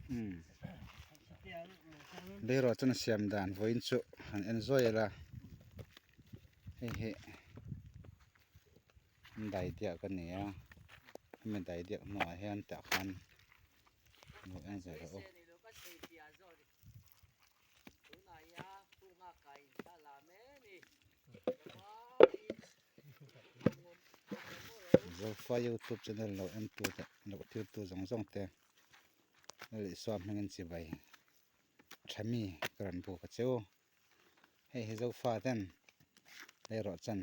Umm Leirawh chuan a siam dan vawiin chu han en zuai ila hei hi an dai diak a ni a hemi dai diak hnuah hian tah khan lo en zel rawh u. Zofa youtube channel lo en tu te lo thil tu zawng zawng te lal Isua hmingin chibai tha mi ka rawn buk a cheu hei hi Zofa ten leirawh chan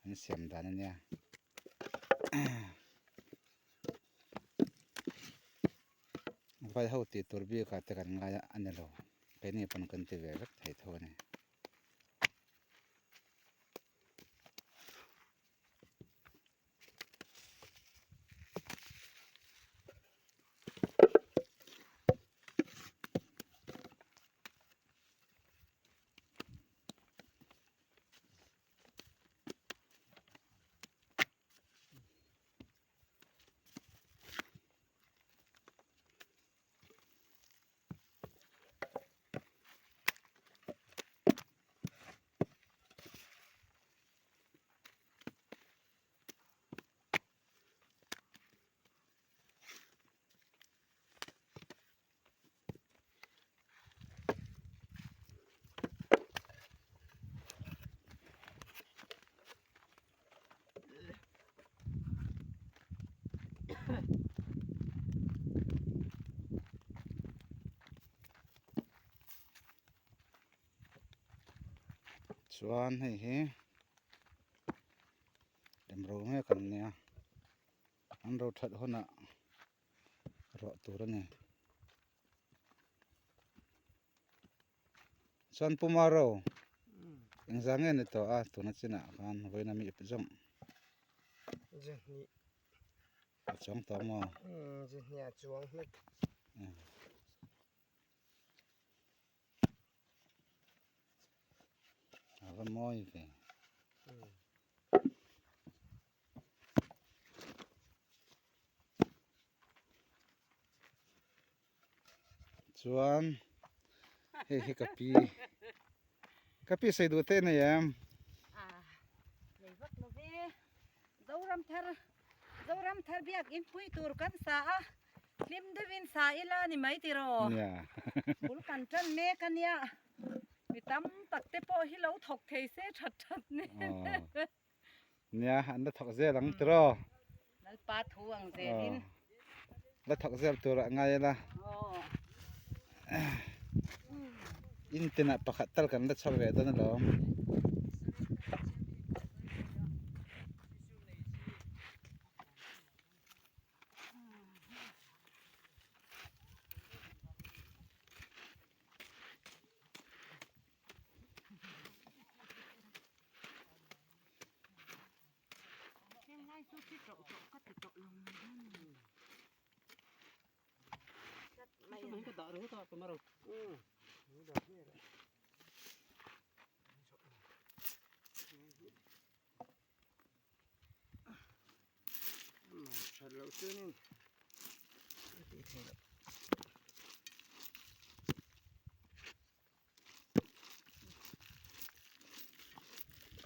an siam dan a nia. Vai ho tih tur bik ah te kan ngai a a ni lo keini pawn kan ti ve vek thei tho a ni. Chuan hei hi remro mek an nia an ro that hunah ruah tur a ni chuan puma ro engzah nge ni tawh a tuna chinah khan vawiin ami ip zawng a chuang tawh maw a va mawi ve. Chuan hei hi ka pi ka pi sawi duh te nei em? Nei vak lo ve Zoram thar Zoram thar biak in pui tur kan sa a hlim deuhin sa ila ni mai tiraw bul kan tan mek ania mi tam tak te pawh hi lo thawk thei se that that nen. Nia an la thawk zel ang tiraw. Lalpa thu ang zelin. La thawk zel tur ah ngai ila. In tinah pakhat tal kan la chhuak ve dawn alawm.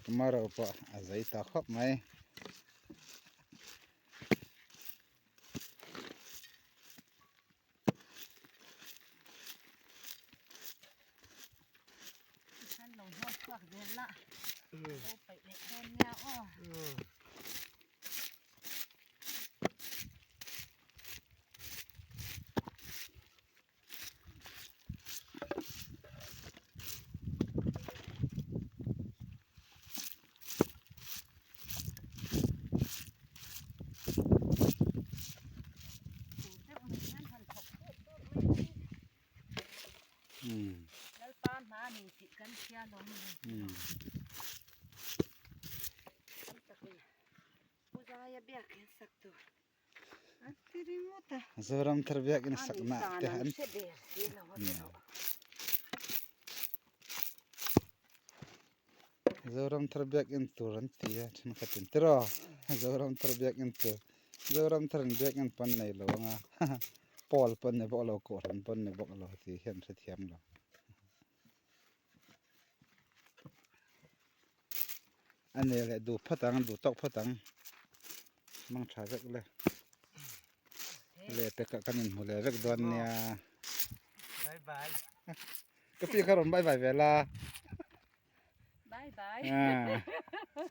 Tomorrow pawh a zai ta khawp mai. Zoram thar biak in sak na te han Zoram thar biak in tur an ti a thenkhat in tiraw Zoram thar biak in tur Zoram thar in biak in pawn nei lo anga. Pawl pawn ni bawk lo, Kohhran pawn ni bawk lo tih hian hrethiam lo. A nei leh duh phawt ang, duh tawk phawt ang. Mang tha vek le. Leh pekah kan inhmu leh vek dawn nia. Bye bye. Ka pi kha rawn bye bye ve la. Bye bye. Ah.